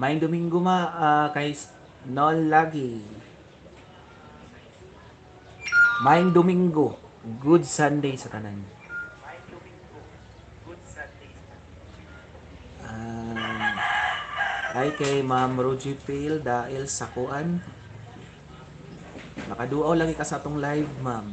Maayong Domingo ma kay Nol lagi. Maayong Domingo. Good Sunday sa tanan. Ah, ay kay Ma'am Rogie Pale dahil sa kuan. Nakaduaw lagi ka sa atong live, ma'am.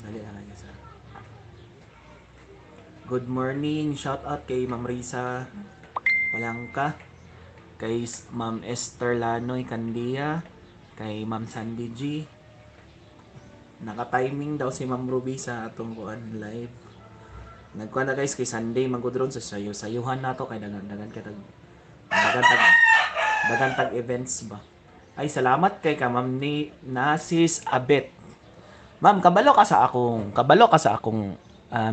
Dali lang guys. Good morning. Shout out kay Ma'am Risa Palangka, kay Ma'am Esther Lanoy Candia, kay Ma'am Sandy G. Naka-timing daw si Ma'am Ruby sa atong kuan live. Nagkuan na guys kay Sunday magudron sa sayo. Sayuhan nato kay dagan dagan kay tag dagan tag dagan tag events ba. Ay, salamat kay ka Ma'am ni Nasis Abet. Ma'am, kabalo ka sa akong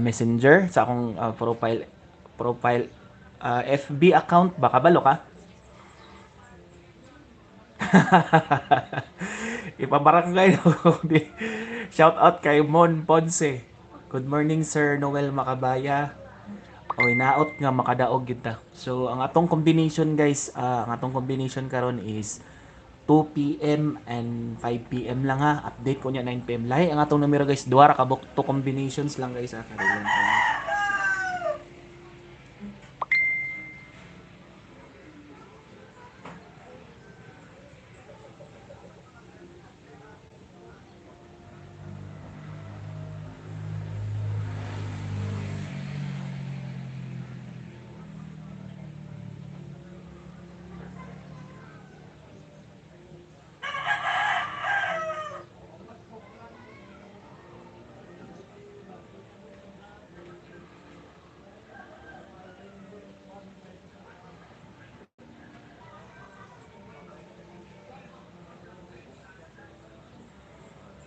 messenger, sa akong profile profile FB account ba, kabalo ka? Ipabarangay. Shout out kay Mon Ponce. Good morning, Sir Noel Makabaya. Oy, naot nga makadaog gyud ta. So ang atong combination guys, ang atong combination karon is 2 PM and 5 PM lang ha. Update ko niya 9 PM. Lahi ang atong numero guys, duha ra ka buok, two combinations lang guys ha. Karon lang.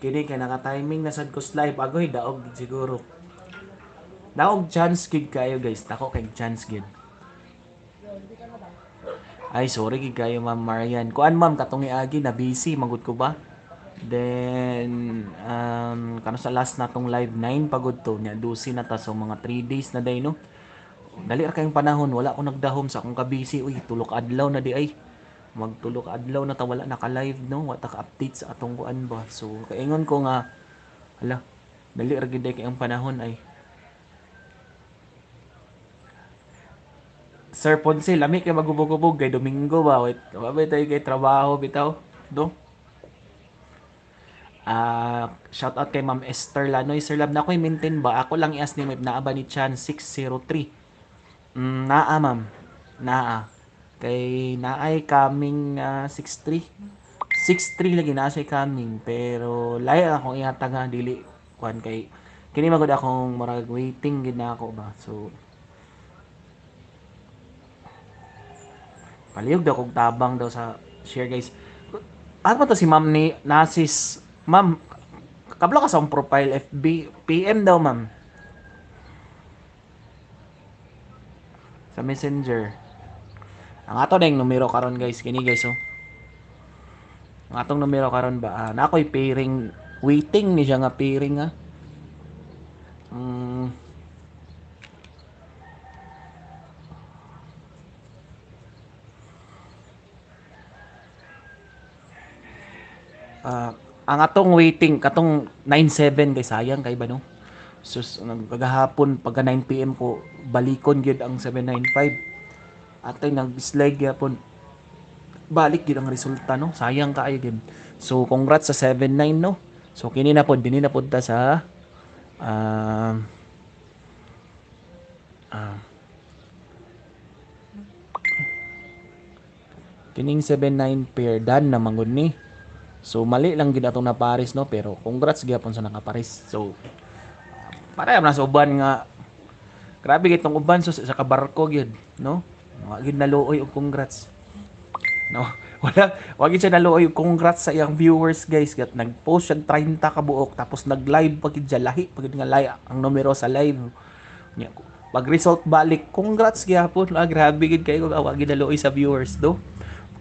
Kini kay naka-timing na sad ko sa live, agoy daog gid siguro. Daog chance gid kayo guys, dako kay chance gid. Ay, sorry gid kayo Ma'am Marian. Kuan ma'am, katong niagi na busy magud ko ba? Then kano sa last natong live 9 pagod to nya 12 na ta, so mga 3 days na day no. Dali ra kayong panahon, wala ko nagdahom sa akong ka-busy. Uy, tulok adlaw na di ay. Magtulok adlaw na ta wala naka-live no, wa ta ka-update sa atong kuan ba. So kaingon ko nga hala, dali ra gid kay ang panahon ay. Sir Ponce, lami kay magubog-ubog kay Domingo ba? Wait, wa ba tayo kay trabaho bitaw? Do? Shout out kay Ma'am Esther Lanoy. Sir Lab, na ako'y maintain ba? Ako lang i-ask ni Ma'am, naa ba ni Chan 603? Naa ma'am. Naa. Kay naay coming 63. 63 lagi naa siya coming, pero lahi ang akong ihatag nga dili kuan kay kini magud akong murag waiting gid na ako ba. So palihog daw kog tabang daw sa share guys. Ano ba to si Ma'am ni Nasis? Ma'am, kablo ka sa akong profile FB, PM daw ma'am. Sa Messenger. Ang ato na yung numero karon guys, kini guys oh. Ang atong numero karon ba, na ako'y pairing, waiting ni siya nga pairing ha. Ang atong waiting katong 97 kay sayang kay ba no. Sus, nagkagahapon pagka 9 PM ko balikon gyud ang 795. Atay nag-slide gyapon. Balik gyud ang resulta no. Sayang kaayo gyud. So congrats sa 79 no. So kini na pod dinhi na pod ta sa kining 79 pair done na manggod ni. So mali lang gid atong napares no, pero congrats gyapon sa nakapares. So para na sa uban nga grabe gid tong uban so sa kabarko gyud no. Wa gid naluoy og congrats. No, wala wa gid siya naluoy og congrats sa iyang viewers guys. Gat nag-post siya 30 ka buok tapos nag-live pa gid siya, lahi pa gid nga live ang numero sa live. Nya pag result balik, congrats gyapon. Ah, grabe gid kayo wa gid naluoy sa viewers do.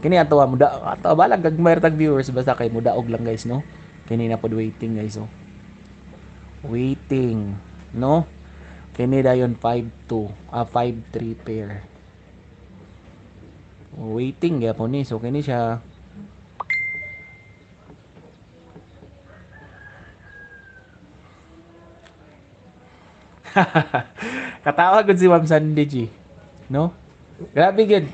Kini ato muda ato balag gagmay tag viewers basta kay mudaog lang guys no. Kini na pod waiting, guys, oh. Waiting, no? Kini dayon 5-2, 5-3 pair. Waiting gyapon ni. So kini siya katawa gud si Ma'am Sandy G, no? Grabe gid.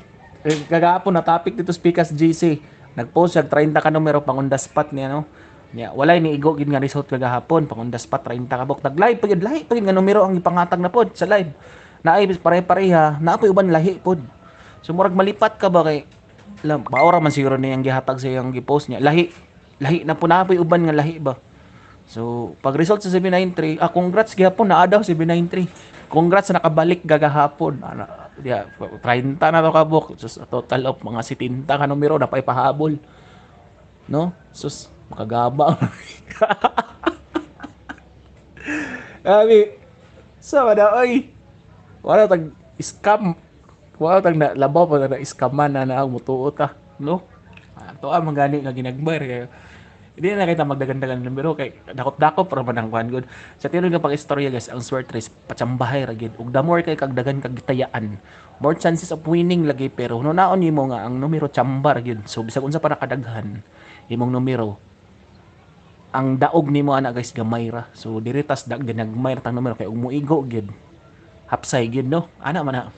Kagahapon na topic dito speakers GC. Nagpost siya 30 ka numero pang on the spot niya, no? Niya, walay ni igo gid nga result kagahapon pang on the spot 30 ka bok. Nag-live pa gid, lahi pa gid nga numero ang ipangatag na pod sa live. Naay pare-pareha, naa poy uban lahi pod. So murag malipat ka ba kay lam, maora man siguro niyang gihatag sa iyang gipost niya. Lahi, lahi na po, naa poy uban nga lahi ba. So pag result sa 793, congrats gihapon naa daw 793. Congrats nakabalik gagahapon. Ana, yeah, 30 na to kabok. So, total of mga 70 ka numero na pa ipahabol. No? Sus, makagaba. Abi, sa wala oy. Wala tag scam. Wala tag na labaw pa na scamman na na mutuo ta, no? Ato ang gani nga ginagmay kayo. Hindi na kita magdagandagan ng numero kay dakop-dakop ra man ang kuan gud. Sa tinuod nga pag-istorya, guys, ang swerte patsambahay ra gid. Ug the more kay kagdagan kag gitayaan, more chances of winning lagi, pero hunaon nimo nga ang numero tsamba ra gyud. So bisag unsa pa nakadaghan imong numero, ang daog nimo ana, guys, gamay ra. So diri tas dag ginagmay ra tang numero kay ug muigo gyud. Hapsay gyud, no? Ana man na.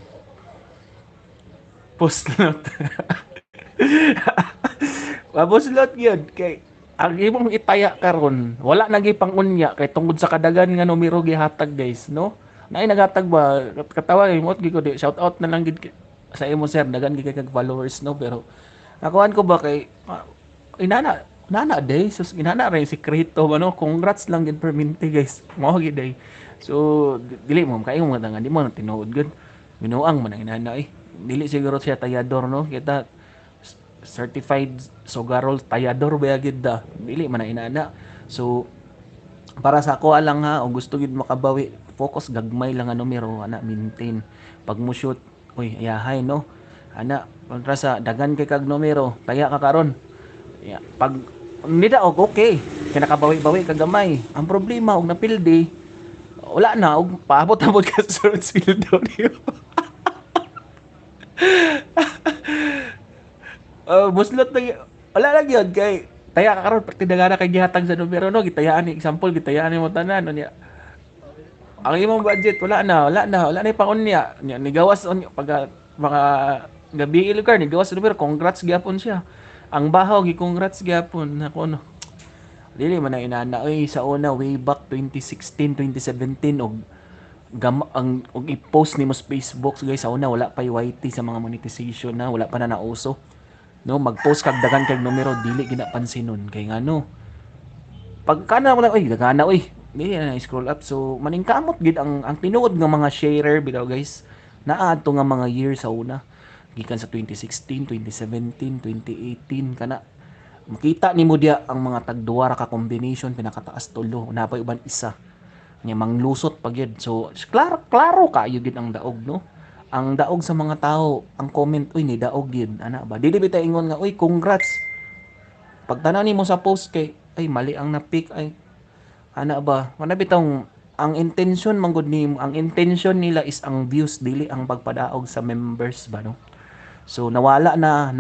Post note. Mabuslot gyud kay ang imong itaya karon wala na gyud pang-unya kay tungod sa kadagan nga numero gihatag, guys, no? Naay naghatag ba katawa mo gid ko di shout out na lang gid sa imo, sir, dagan gid kay kag followers, no? Pero nakuan ko ba kay inana nana day sus inana ra yung sikreto ba, no? Congrats lang gid perminti, guys, mao gid day. So dili mo kayo mo nga di mo na tinuod gud, binuang man ang inana eh. Dili siguro siya tayador, no? Kita certified sugarol tayador ba gid da, dili man ang inana. So para sa ako lang ha, og gusto gid makabawi, focus gagmay lang nga numero ana, maintain pag mo shoot, uy, ayahay, no? Ana kontra sa dagan kay kag numero, taya ka karon. Yeah, pag nida og okay kay nakabawi-bawi ka gamay. Ang problema og napildi, wala na og paabot-abot ka sa sweldo niyo. Buslot na wala lang yun kay taya ka karon pagtidagana kay gihatag sa numero, no? Gitayaan ni example, gitayaan nimo tanan, no? Niya ang imong budget wala na, wala na, wala na pang-unya niya, nigawas unya pag mga gabi lugar, nigawas sa numero, congrats gyapon siya. Ang bahaw gi congrats gyapon nako, no? Dili man na inana oy. Sa una, way back 2016 2017, og gam ang og i-post nimo sa Facebook, guys, sa una wala pa YT sa mga monetization na, wala pa na nauso, no? Mag-post kag dagan kag numero, dili gina pansinon kay ngano pag kana mo lang, oy, dagana oy, dili na scroll up. So maningkamot gid ang tinuod nga mga sharer bitaw, guys, naa adto nga mga year sa una gikan sa 2016 2017 2018 kana makita nimo diya ang mga tagduwa ra ka combination, pinakataas tulo, naa pa uban isa nya manglusot pa gyud. So klaro klaro kaayo gid ang daog, no? Ang daog sa mga tao, ang comment, uy, ni daog gid ana ba. Dili bitay ingon nga, uy, congrats. Pagtanaw nimo sa post kay ay mali ang na-pick ay ana ba. Wala bitong ang intention man gud nimo, ang intention nila is ang views, dili ang pagpadaog sa members ba, no? So nawala na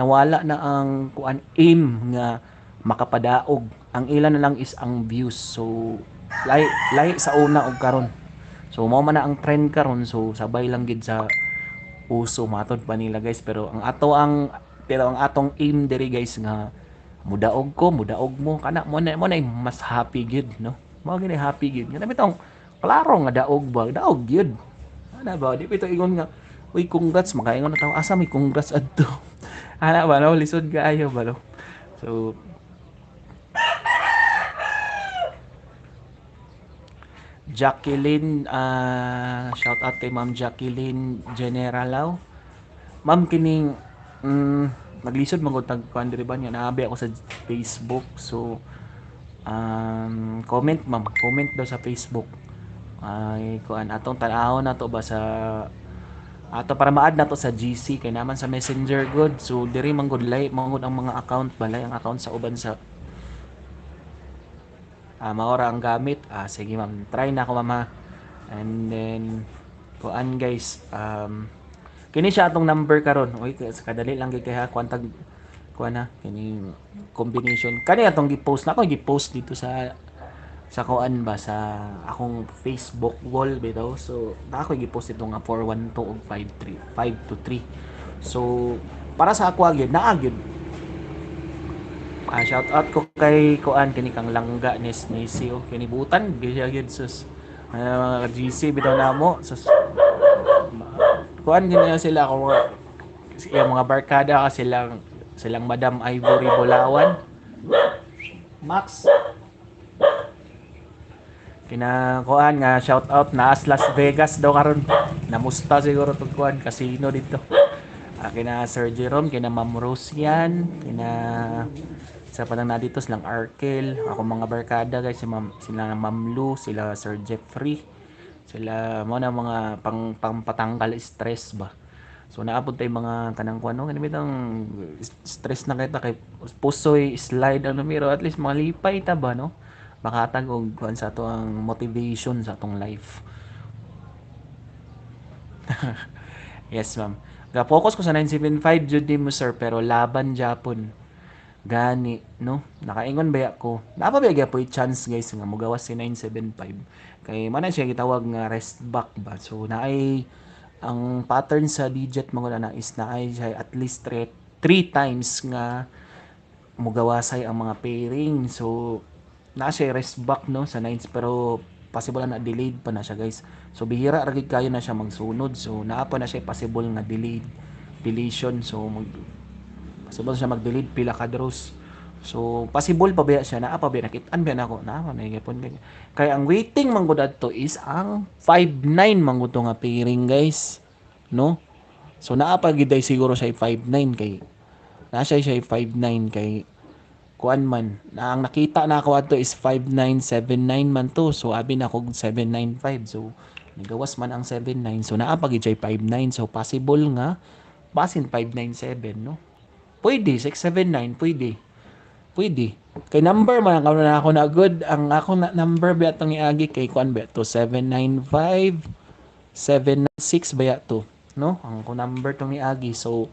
ang kuan aim nga makapadaog. Ang ilan na lang is ang views. So lahi lahi sa una og karon. So mao man na ang trend karon, so sabay lang gid sa uso matod pa nila, guys. Pero ang atong aim diri, guys, nga mudaog ko, mudaog mo kana mo na mas happy gid, no? Mao gid happy gid nga bitong klaro nga daog ba, daog gyud ana ba. Di bitaw ingon nga, uy, congrats, makaingon na tawo, asa may congrats adto ana ba, no? Lisod kaayo ba, no? So Jacqueline, shout out kay Ma'am Jacqueline Generalao. Ma'am, kining naglisod man gud tag kuan diri ba niya, naabi ako sa Facebook. So comment, ma'am, comment daw sa Facebook. Ay kuan atong tan-awon nato ba sa ato para ma-add nato sa GC kay naman sa Messenger good. So diri man gud lay man gud ang mga account balay ang account sa uban sa Maora ang gamit. Sige ma'am, try na ako ma'am ha. And then kuan guys, kini siya atong number karon. Oy, kadali lang gyud kay ha, kuan tag kuan ha, kini combination. Kani atong gi-post na ako, gi-post dito sa kuan ba, sa akong Facebook wall bitaw. So na ako gi-post ito nga 412 ug 53 523. So para sa ako gyud naa gyud. Shout out ko kay kuan kini kang langga ni Nesio kini butan gyud gyud sus. Mga GC bitaw namo sus. Kuan gyud na sila ako mga, mga barkada ka silang silang Madam Ivory Bulawan. Max kina kuan nga shout out na Las Vegas daw karon. Namusta siguro tug kuan casino dito. Kina Sir Jerome, kina Ma'am Rosian, kina sa panang na dito silang Arkel, ako mga barkada guys, si Ma'am, sila Ma'am Lou, sila Sir Jeffrey, sila mo na mga pang pampatanggal stress ba. So naabot tay mga kanang kuan no, kani bitang stress na kita kay pusoy slide ang numero, at least malipay ta ba no. Makatag og kuan sa ato ang motivation sa atong life. Yes ma'am. Ga-focus ko sa 975 jud mo sir, pero laban Japon. Gani no, nakaingon ba ko? Naa pa ba gyapon chance guys nga mogawas si 975 kay man na siya gitawag nga rest back ba. So naay ang pattern sa digit mga na is naay siya at least 3 times nga mugawasay ang mga pairing. So naa siya rest back no sa 9, pero possible na delayed pa na siya guys. So bihira ra gid kayo na siya magsunod. So naa pa na siya possible nga delayed deletion. So mag possible siya mag-delete pila ka draws. So possible pa ba siya, naa pa ba nakit-an ba nako, naa pa na gyapon kay ang waiting man gud adto is ang 59 man gud nga pairing guys no. So naa pa gid siguro siya 59 kay naa siya 59 kay kuan man na ang nakita na ako adto is 5979 man to. So abi na kog 795, so nigawas man ang 79, so naa pa gid siya 59. So possible nga basin 597 no. Pwede 679, pwede. Pwede. Kay number man ang na ako na good, ang ako na number ba atong iagi kay kuan ba to 795 796 ba to no? Ang ko number tong iagi. So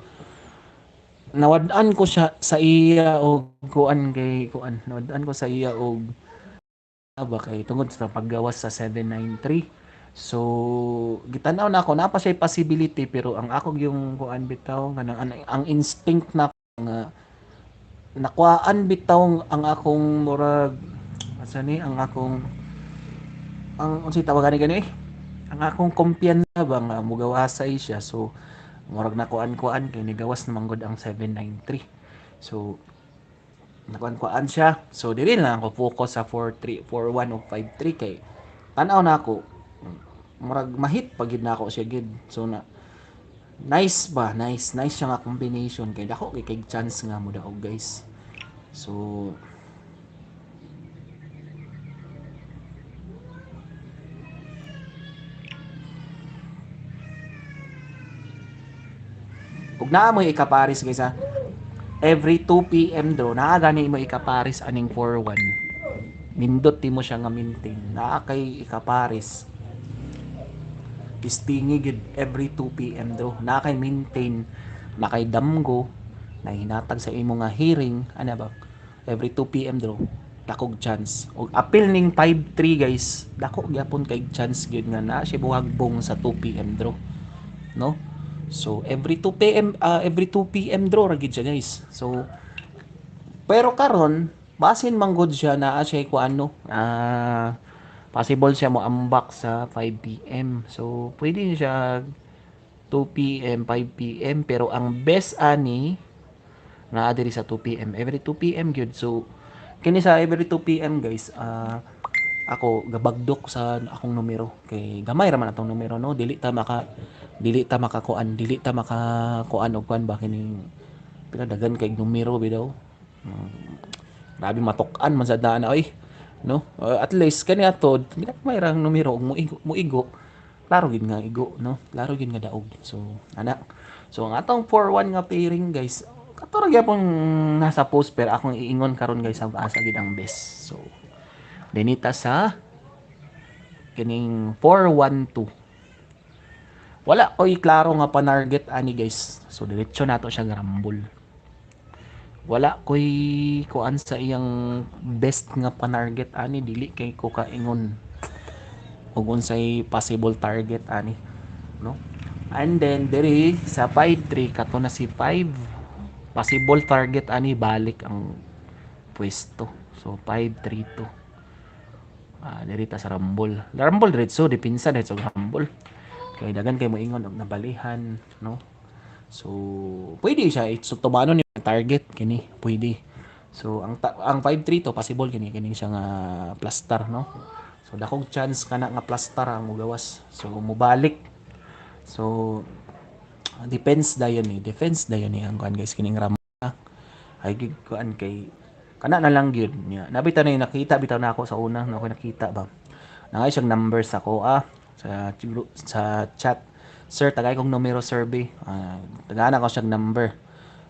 nawad-an ko siya sa iya og kuan kay kuan, nawad-an ko sa iya og ba kay tungod sa paggawas sa 793. So gitan-aw na ako naa pa siya possibility, pero ang ako yung kuan bitaw nga ang instinct na nga nakuhaan bitaw ang akong murag asa ni ang akong ang unsay tawagan ni gani ang akong kumpiyansa ba nga mugawasay siya. So murag nakuan-kuan kay nigawas naman gud ang 793. So nakuan-kuan siya. So dili lang ako focus sa 43 41 o 53 kay tan-aw na ako murag mahit pag gid na ako siya gid. So na nice ba, nice nice siya nga combination kay dako kay chance nga mo daog guys. So ug naa mo ikaparis guys ha, every 2 PM draw naa gani mo ikaparis aning 41. Nindot ti mo siya nga maintain, naa kay ikaparis istingi gid every 2 PM draw, naa kay maintain, na kay damgo na hinatag sa imo nga hearing ana ba every 2 PM draw dakog chance. Og apil ning 53 guys, dako gyapon kay chance gyud nga naa siya buhagbong sa 2 PM draw no. So every 2 PM every 2 PM draw ra gid siya guys. So pero karon basin man gud siya naa siya kuan no, possible siya mo ambak sa 5 PM. So pwede siya 2 PM, 5 PM, pero ang best ani naa diri sa 2 PM, every 2 PM gyud. So kini sa every 2 PM guys, ako gabagdok sa akong numero kay gamay ra man atong numero no, dili ta makakuan, dili ta makakuan og kuan ba kining pinadagan kay numero bidaw. Grabe matok-an man sa daan oy no. At least kani ato ginagmay ra ang numero og muigo, klaro gid nga igo no, klaro gid nga daog. So ana, so ang atong 41 nga pairing guys, kato ra gyapon nasa post, pero akong iingon karon guys ang asa gid ang best. So Dinita sa kining 412. Wala ko'y klaro nga panarget ani, guys. So diretso nato siya rumble. Wala ko'y kuan sa iyang best nga panarget ani, dili kay ko kaingon ug unsay possible target ani, no? And then diri sa 53, kato na si 5, possible target ani, balik ang pwesto. So 5-3-2. Diri ta sa rumble. Rumble diretso, depensa diretso rumble. Kay dagan kay moingon og nabalihan, no? So pwede siya, so tumano ni target kini, pwede. So ang 5-3 to possible kini kini siya nga plaster, no? So dakong chance kana nga plaster ang mugawas. So mubalik. So defense dayon ni, defense dayon ni ang kuan, guys, kining ram ay gig kuan kay kana na lang gyud niya. Nabita na yung nakita bitaw na ako sa una, na ako nakita ba. Nangay siyang numbers ako sa chat. "Sir, tagay kong numero survey." Tagaan ako siyang number.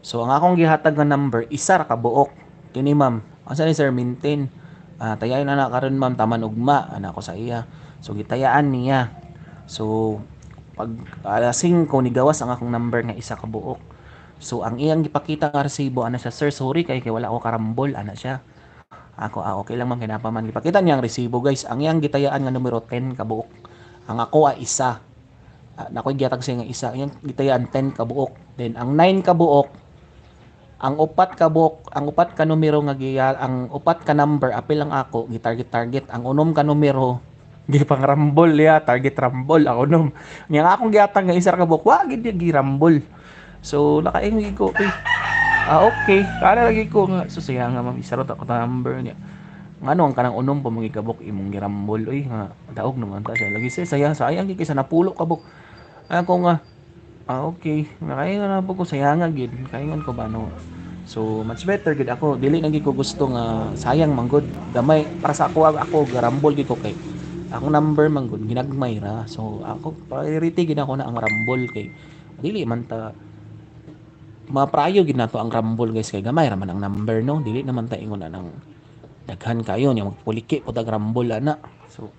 So ang akong gihatag nga number, isa ra ka buok. Kini, "Ma'am, asa ni sir maintain?" "Tayayon na na karon, ma'am, taman ugma," ana ko sa iya. So gitayaan niya. So pag alas 5 ni gawas ang akong number nga isa ka buok. So ang iyang gipakita nga resibo, ana siya, "Sir, sorry kay kay wala ko karambol," ana siya. Ako, "Ah, okay lang, ma'am, kay napa man." Gipakita niya ang resibo, guys. Ang iyang gitayaan nga numero, 10 ka buok. Ang ako ay isa. Nakoy gihatag siya nga isa. Iyang gitayaan 10 ka buok. Then ang 9 ka buok, ang upat ka buok, ang upat ka numero nga giya, ang upat ka number apil lang ako gi-target target. Ang unom ka numero gipang rambol ya, target rambol ako unom. Nya nga akong gihatag nga isa ra ka buok, wa gid gi rambol. So nakaingon ko, "Uy, ah, okay." Kana lagi ko nga, so siya nga, "Ma'am, isa ra ta ko number niya." Ngano ang kanang unom pa mga kabuk imong girambol, uy, nga daog naman ta siya. Lagi siya, "Sayang, sayang kay sa napulo kabuk." Ako nga, "Ah, okay." Nakaingon na po ko, sayanga gid. Kaingon ko ba, no? So much better gid ako. Dili na gid ko gusto nga sayang manggod. Gamay para sa ako, ako garambol gid ko kay akong number manggod ginagmay ra. So ako priority gid ako na ang rambol kay dili man ta maprayo gid nato ang rambol, guys, kay gamay ra man ang number, no? Dili naman ta ingon anang daghan kayo nya magpuliki pud ang rambol ana. So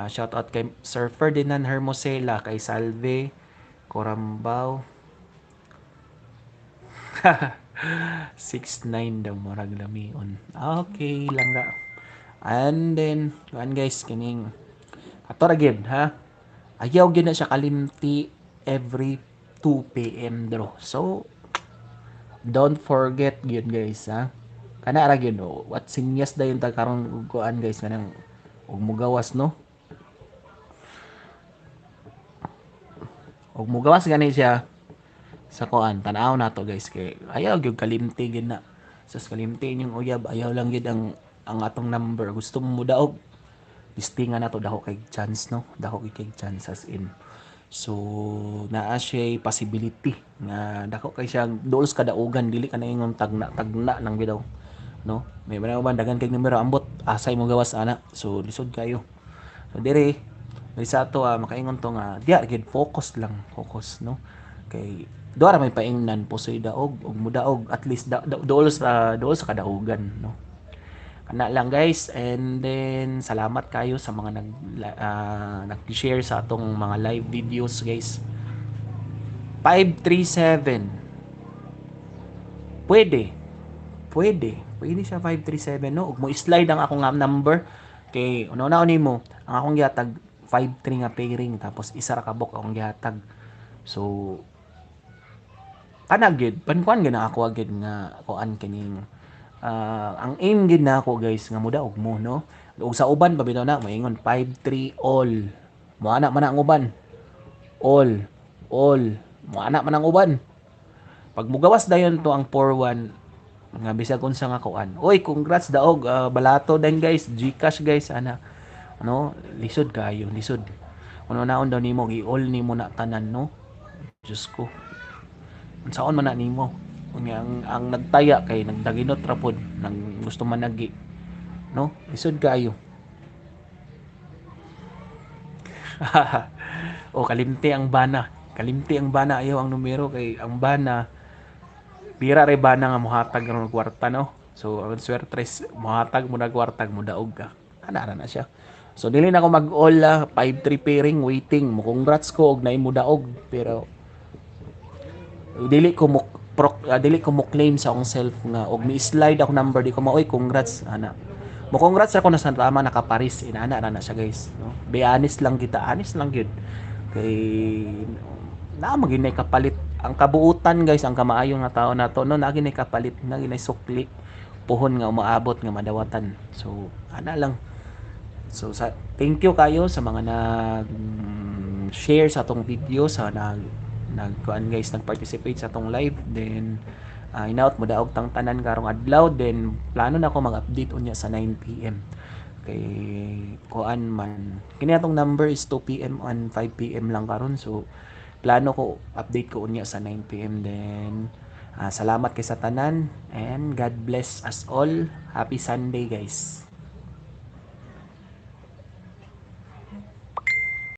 shout out kay Sir Ferdinand Hermosela, kay Salve Corambao. 6'9 daw, murag lamion. Okay lang ra. And then, kuan guys, kining ato ra gyud ha. Ayaw gyud na siya kalimti every 2 p.m. draw. So don't forget gyud, guys, ha. Kana ra gyud, oh. What sinyas dayon ta karon kuan, guys, kanang ug mugawas, no? Ug mugawas gani siya sa kuan, tan-aw nato, guys, kay ayaw gyud kalimti gyud na. Sus, kalimti inyong uyab, ayaw lang gyud ang atong number. Gusto mo daog, listingan nato, dako kay chance, no? Dako kay chance as in. So naa siya possibility nga dako kay siya duol sa kadaugan, dili ka na ingon tagna tagna lang bidaw, no? May mga uban daghan kay numero, ambot asay mo gawas ana. So lisod kayo. So dire may sa ato, makaingon to nga diya gid, focus lang, focus, no? Kay duha ra may paingnan pusoy daog ug mudaog, at least da, da, duol sa kadaugan, no? Kana lang, guys. And then salamat kayo sa mga nag-share sa atong mga live videos, guys. 537, pwede pwede pwede siya 537, no? Ug mo slide ang akong number kay una nimo ang akong gihatag 53 nga pairing, tapos isa ra ka buok akong gihatag. So kana gid pankuan gid na ako gid nga kuan kining ang aim gid na ako, guys, nga mudaog mo, no? Ug sa uban pa bitaw na moingon 5-3 all, mo ana man ang uban, all all, mo ana man ang uban. Pag mugawas dayon to ang 4-1 nga bisag unsa nga kuan, oy, congrats, daog, balato din, guys, GCash, guys, ana, ano? Lisod kayo, lisod. Kuno naon daw nimo, i-all nimo na tanan, no? Diyos ko, unsaon man na nimo? Unya ang nagtaya kay nagdaginot ra pod nang gusto managi, no? Lisod kayo. O kalimti ang bana, kalimti ang bana, ayaw ang numero kay ang bana bira ray bana nga mohatag ron og kwarta, no? So ang swertres mohatag mo nagwartag mo daog ka. Ana ra na siya. So dili na ko mag-all 5-3 pairing waiting mo. Congrats ko og naay mo daog, pero dili ko mo dili ko mo claim sa akong self nga og mi slide ako number, di ko maoy congrats ana. Mo congrats ako na sa tama nakaparis, inana ra na siya, guys, no? Be honest lang kita, honest lang gyud, kay naa man kapalit ang kabuutan, guys, ang kamaayo nga tao nato, no? Naa gyud kapalit, naa gyud sukli puhon nga umaabot nga madawatan. So ana lang. So sa thank you kayo sa mga nag share sa atong video, sa nag nag kuan, guys, nag-participate sa atong live. Then hinaot mo daog tang tanan karong adlaw. Then plano na ako mag-update unya sa 9 p.m. kay kuan man kini atong number is 2 p.m. on 5 p.m. lang karon. So plano ko update ko unya sa 9 p.m. Then salamat kay sa tanan and God bless us all. Happy Sunday, guys.